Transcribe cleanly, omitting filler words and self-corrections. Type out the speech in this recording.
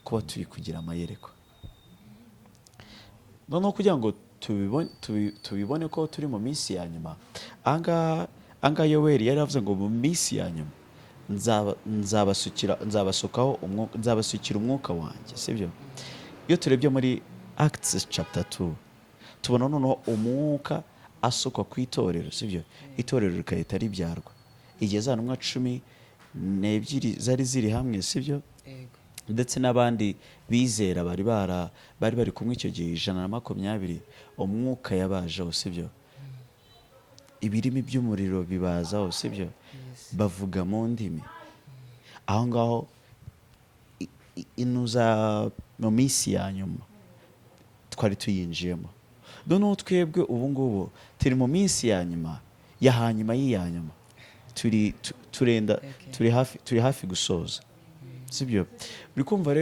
Kuba turi kugira amayerekwa. Noneho kugira ngo tubibone ko turi mu minsi ya nyuma, ahangaha Yoweri yari avuze ngo mu minsi ya nyuma nzabasukira umwuka wanjye, sibyo? Iyo turebye muri Acts chapter 2, tubona noneho umwuka asukwa ku itorero, sibyo? Itorero rigahita ribyarwa igihe za ntumwa 12 zari ziri hamwe, sibyo? Yego. Ndetse n'abandi bizera bari kumwe icyo gihe, 120, umwuka yabajeho, sibyo? Ibirimi by'umuriro bibazaho, sibyo? Yes. Bavuga mu ndimi aho ngaho. Inuza mu minsi ya nyuma twari tuyinjiyemo. Noneho twebwe ubu ngubu turi mu minsi ya nyuma ya hanyuma y'iya nyuma, turi turenda turi hafi gusoza, sibyo? Uri kumva rero?